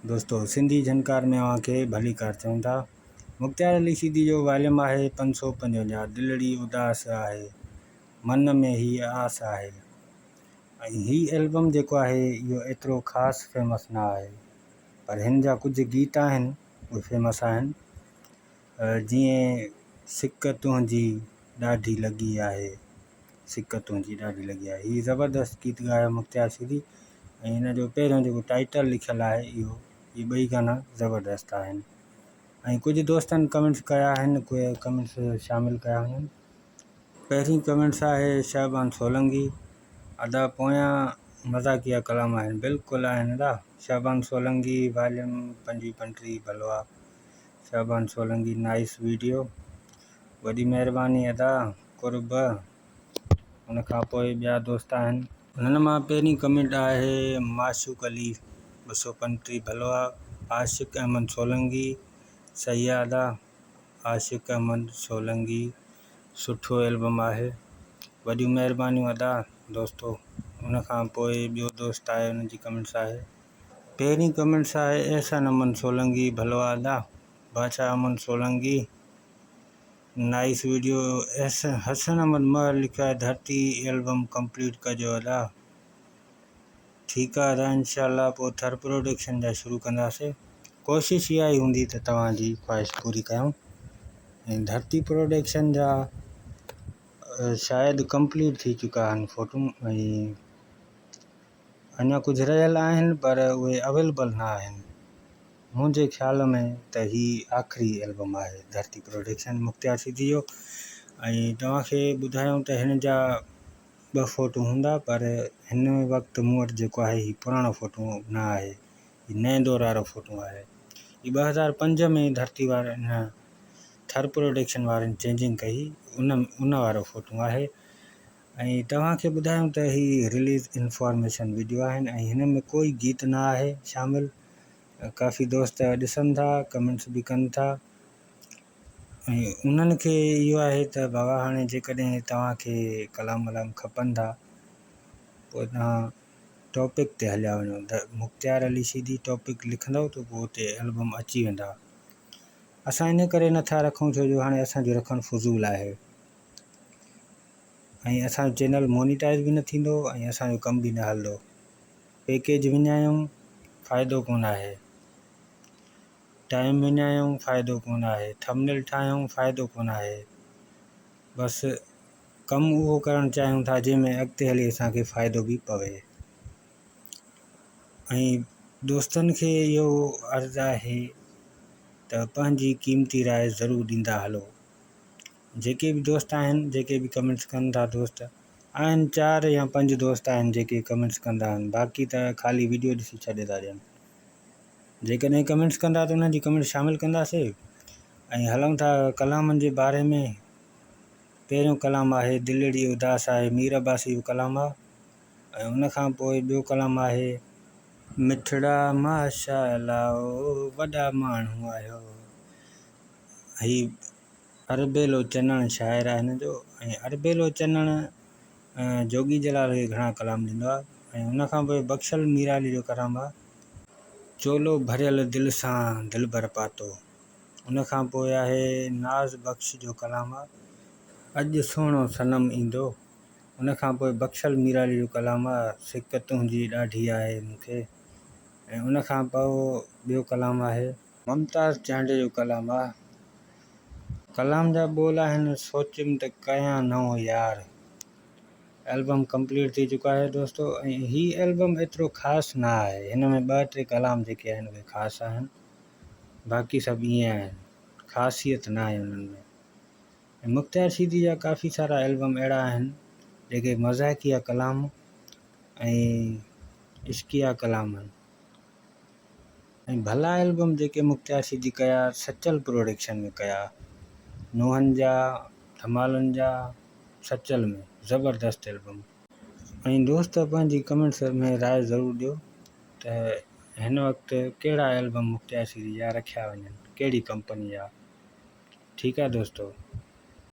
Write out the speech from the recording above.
دوستو سنڌي جھنڪار ۾ اوهان کي ڀليڪار چئون ٿا. مختيار علي شيدي جو واليم آهي 555 دلڙي اداس آهي من ۾ هيء آس آهي ۽ هي البم جيڪو آهي اهو ايترو خاص فيمس نه آهي پر هن جا ڪجهه گيت آهن اهي فيمس آهن جيئن سڪ تنهنجي ڏاڍي لڳي آهي. سڪ تنهنجي ڏاڍي لڳي آهي. هي زبردست گيت ڳايو مختيار سيدي ۽ هن جو پهريون جيڪو ٽائيٽل لکيل آهي اهو هي ٻئي گانا زبردست آهن ۽ ڪجهه دوستن ڪمينٽس ڪيا آهن ڪجهه ڪمينٽس شامل ڪيا وڃن. پهرين ڪمينٽس آهي شهبان سولنگي ادا پويان مذاقيه ڪلام آهن بلڪل آهن ادا شهبان سولنگي واليم 25 35 ڀلو آ شهبان سولنگي نائس ويڊيو وڏي مهرباني ادا قرب. ان کان پوء ٻيا دوست آهن. انهن مان پهرين ڪمينٽ آهي معشوق علي 235 ڀلو آ عاشق احمد سولنگي صحيح آ ادا عاشق احمد سولنگي سٺو البم آهي وڏيون مهربانيون ادا دوستو ان کان پوء ٻيو دوست آهي ان جي ڪمينٽس آهي. پهرين ڪمينٽس آهي احسان احمد سولنگي ڀلو آ ادا بادشاهه احمد سولنگي نائيس ويڊيو حسن احمد مهر لکيو آهي ڌرتي البم ڪمپليٽ ڪجو ادا ٺيڪ آ ادا انشاء الله پوء ٿر پروڊڪشن جا شروع ڪنداسي ڪوشش اها ئي هوندي ته توهان جي خواهش پوري ڪيون ۽ ڌرتي پروڊڪشن جا شايد ڪمپليٽ ٿي چڪا آهن فوٽو ۽ اڃا ڪجهه رهيل آهن پر اهي اويلبل نه آهن. منهنجي خيال ۾ ته هي آخري البم آهي ڌرتي پروڊڪشن مختيار سيدي جو ۽ توهان کي ٻڌايون ته هن جا ٻه فوٽو هوندا پر هن وقت مون وٽ جيڪو آهي هي پراڻو فوٽو نه آهي هي نئين دور وارو فوٽو آهي هي 2005 ۾ ڌرتي وارن ٿر پروڊڪشن وارن چينجنگ ڪئي ان ان وارو فوٽو آهي ۽ توهان کي ٻڌايون ته هي رليز انفارميشن وڊيو آهن ۽ هن ۾ ڪوئي گيت نه آهي شامل ڪافي دوست ڏسن ٿا ڪمينٽس به ڪن ٿا ۽ انهن کي اهو آهي ته بابا هاڻي جيڪڏهن توهان کي ڪلام ولام کپن ٿا پوء توهان ٽاپڪ تي هليا وڃو ته مختيار علي شيدي ٽاپڪ لکندو ته پوء اتي البم اچي ويندا اسان ان ڪري نٿا رکون ڇو جو هاڻي اسان جو رکڻ فضول آهي ۽ اسان جو چينل مونيٽائز به نه ٿيندو ۽ اسان جو ڪم به نه هلندو پيڪيج وڃايون فائدو ڪونه آهي ٽائيم وڃايون فائدو ڪونه آهي ٿمنيل ٺاهيون فائدو ڪونه آهي بس ڪم اهو ڪرڻ چاهيون ٿا جنهن ۾ اڳتي هلي اسان کي فائدو به پوي ۽ دوستن کي اهو عرض آهي ته پنهنجي قيمتي راء ضرور ڏيندا هلو جيڪي به دوست آهن جيڪي به ڪمينٽس ڪن ٿا دوست آهن چار يا پنج دوست آهن جيڪي ڪمينٽس ڪندا آهن باقي ته خالي ويڊيو ڏسي ڇڏي ٿا ڏين جيڪڏهن ڪمينٽس ڪندا ته انهن جي ڪمينٽس شامل ڪنداسي ۽ هلون ٿا ڪلامن جي باري ۾ پهريون ڪلام آهي دلڙي اداس آهي مير عباسي جو ڪلام آهي ۽ ان کان پوء ٻيو ڪلام آهي مٺڙا ماشاء الله وڏا ماڻهو آهيو هي اربيلو چنڻ شاعر آهي هن جو ۽ اربيلو چنڻ جوڳي جلال کي گهڻا ڪلام ڏيندو آهي ۽ ان کان پوء بخشل ميرالي جو ڪلام آهي چولو ڀريل دل سان دلبر پاتو ان کان پوء آهي ناز بخش جو ڪلام آهي اڄ سهڻو صنم ايندو ان کان پوء بخشل ميرالي جو ڪلام آهي سڪ تنهنجي ڏاڍي آهي مون کي ۽ ان کان پوء ٻيو ڪلام آهي ممتاز چانڊيي جو ڪلام آ. ڪلام جا ٻول آهن سوچيم ته ڪيان نئون يار. البم ڪمپليٽ ٿي چڪو آهي دوستو ۽ هي البم ايترو خاص نه آهي هن ۾ ٻه ٽي ڪلام جيڪي آهن اهي خاص آهن باقي سڀ ائين آهن خاصيت نه آهي انهن ۾ ۽ مختيار شيدي جا ڪافي سارا البم اهڙا آهن جيڪي مزاحڪيه ڪلام ۽ عشقيه ڪلام آهن. ۽ ڀلا البم جيڪي مختيار سيدي ڪيا سچل پروڊڪشن ۾ ڪيا نوحن جا ڌمالن جا سچل ۾ زبردست البم. ۽ دوست پنهنجي ڪمينٽس ۾ راء ضرور ڏيو ته هن وقت ڪهڙا البم مختيار سيدي جا رکيا وڃن ڪهڙي ڪمپني جا ٺيڪ آ دوستو.